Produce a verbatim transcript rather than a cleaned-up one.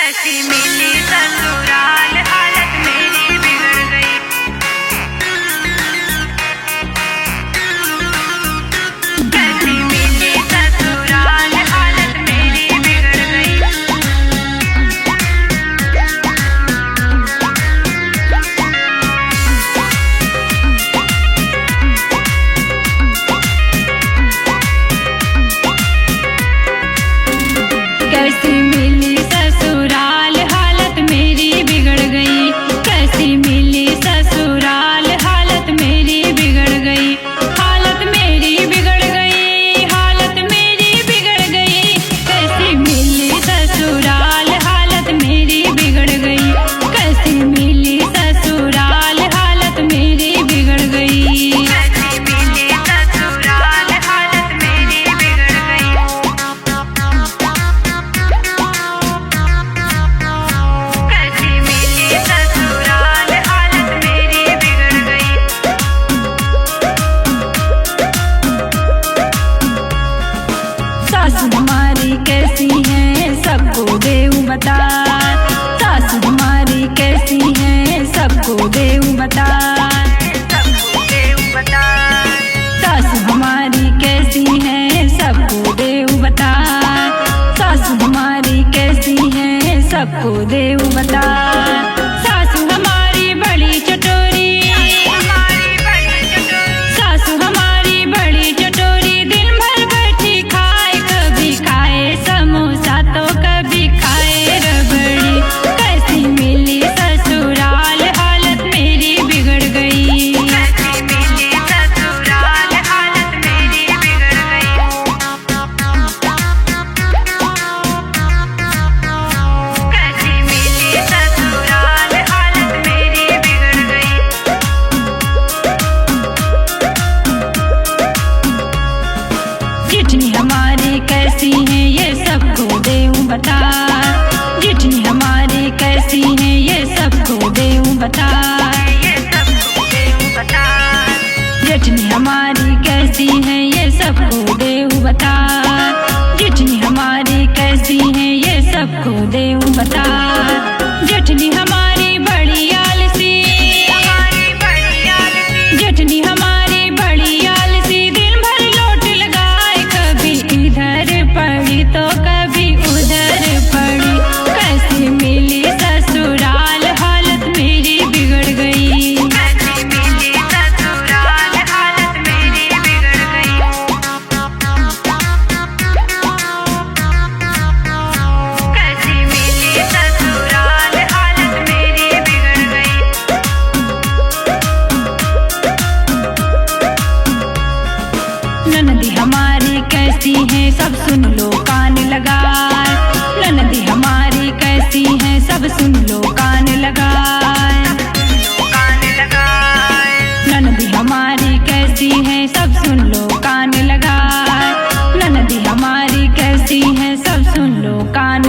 कैसी मिली ससुराल, हालत मेरी बिगड़ गई। कैसी मिली ससुराल, हालत मेरी बिगड़ गई। कैसी मिली ससुराल, हालत मेरी बिगड़ गई। कैसी मिली ससुराल, हालत मेरी बिगड़ गई। हालत मेरी बिगड़ गई, हालत मेरी बिगड़ गई। कैसी मिली ससुराल, हालत मेरी बिगड़ गई। कैसी मिली ससुराल, हालत मेरी बिगड़ गई। कैसी मिली ससुराल, हालत मेरी बिगड़ गई। कैसी मिली ससुराल, हालत मेरी बिगड़ गई। सासु हमारी कैसी हैं, सबको देऊ बता। सासु हमारी कैसी हैं, सबको देऊ बता। सबको देऊ बता। सासु हमारी कैसी हैं, सबको देऊ बता। सासु हमारी कैसी हैं, सबको देऊ बता। सासु हमारी बड़ी चटोरी, सासु हमारी बड़ी चटोरी, दिन भर बैठी खाए, कभी खाए समोसा तो कभी खाए रबड़ी। कैसी मिली ससुराल, हालत मेरी बिगड़ गई। कैसी मिली ससुराल, हालत मेरी बिगड़ गई। कैसी मिली ससुराल, हालत मेरी बिगड़ गई। जेठनी हमारी कैसी है, ये सबको देऊ बता। जेठनी हमारी कैसी है, ये सबको देऊ बता। ये सबको देऊ बता। जेठनी हमारी कैसी है, ये सबको देऊ बता। जेठनी हमारी कैसी है, ये सबको देऊ बता। जेठनी हमारी बड़ी आलसी, जेठनी हमारी बड़ी आलसी, दिन भर लोट लगाए, कभी इधर पड़ी तो कभी उधर पड़ी। कैसी मिली ससुराल, हालत मेरी बिगड़ गई। कैसी मिली ससुराल, हालत मेरी बिगड़ गई। कैसी मिली ससुराल, हालत मेरी बिगड़ गई। ननदी हमारी कैसी है, सब सुन लो कान लगाए। ननदी हमारी कैसी है, सब सुन लो कान लगाए। ननदी हमारी कैसी है, सब सुन लो कान लगाए। ननदी हमारी कैसी है, सब सुन लो कान